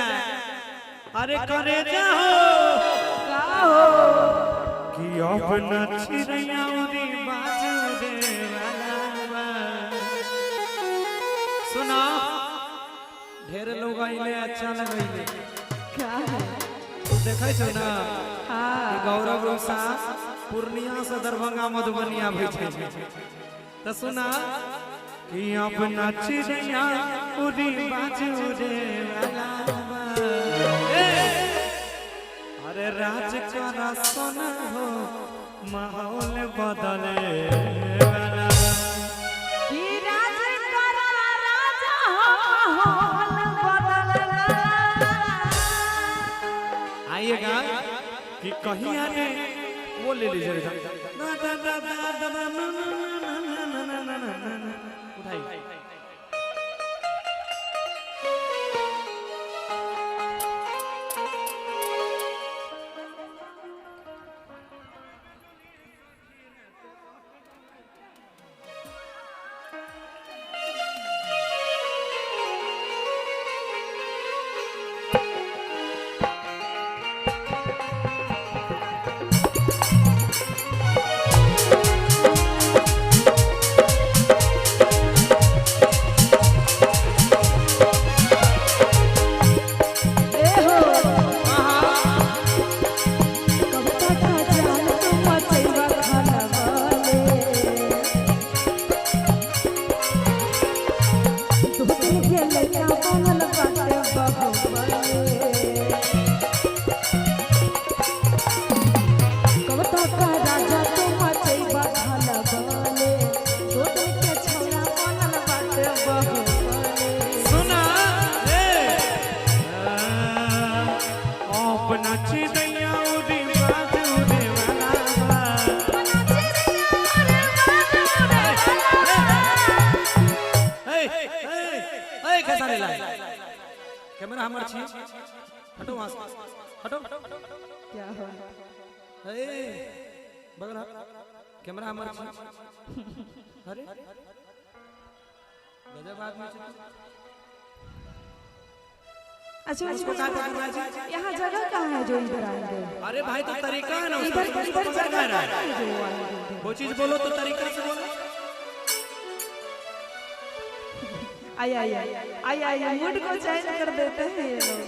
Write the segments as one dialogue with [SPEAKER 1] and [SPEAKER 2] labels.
[SPEAKER 1] जा, अरे करे जा हो
[SPEAKER 2] का हो
[SPEAKER 1] कि अपना चिड़ैया उड़ी बाजू रे वाला बा। सुना, ढेर लोग आइले, अच्छा लगैले।
[SPEAKER 2] क्या है?
[SPEAKER 1] तू देखै छौ ना?
[SPEAKER 2] हाँ।
[SPEAKER 1] ई गौरव रोसा पूर्णिया से दरभंगा मधुबनी आबै छै। तऽ सुना कि अपना चिड़ैया उड़ी बाजू रे वाला बा। ए! अरे राज करा सोना हो, माहौल बदले वाला बा।
[SPEAKER 2] कि राज करा राजा हो, माहौल बदलला।
[SPEAKER 1] आइएगा कि कहीं आने वो ले लीजिए। दा दा दा दा दा दा ना ना ना ना ना ना ना ना ना। उठाइए।
[SPEAKER 2] ए हो, कब तक जान तू मचैबा खाना वाले? दो दिन के लइका बनल बाटे बहुबले। कब तक राजा तू मचैबा खाना वाले? दो दिन के छौड़ा बनल बाटे बहुबले।
[SPEAKER 1] सुना, ए अपना चिड़ैया उड़ी बाजू रे वाला बा। ए ए ए, खेसारी लाल, कैमरा हमर छी, हटो वहां से, हटो।
[SPEAKER 2] क्या हो?
[SPEAKER 1] ए बगल हट, कैमरा हमर छी। अरे गजब आदमी छै तू।
[SPEAKER 2] अच्छा,
[SPEAKER 1] उसको कहाँ पकड़ना है?
[SPEAKER 2] यहाँ जगह कहाँ है जो इधर आएंगे?
[SPEAKER 1] अरे भाई, तो तरीका है ना उसका।
[SPEAKER 2] इधर
[SPEAKER 1] उसको
[SPEAKER 2] इधर
[SPEAKER 1] पकड़
[SPEAKER 2] जगह
[SPEAKER 1] कहाँ रहा है?
[SPEAKER 2] कहाँ है जो वो आएंगे इधर?
[SPEAKER 1] वो चीज बोलो तो तरीका से बोलो।
[SPEAKER 2] आइए आइए आइए आइए, मूड को चेंज कर देते हैं ये लोग।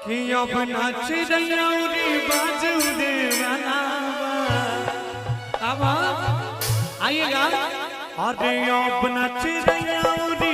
[SPEAKER 1] कि अपना चिड़ैया उड़ी बाजू रे वाला बा। अब आइएगा, अरे अपना चिड़ैया उड़ी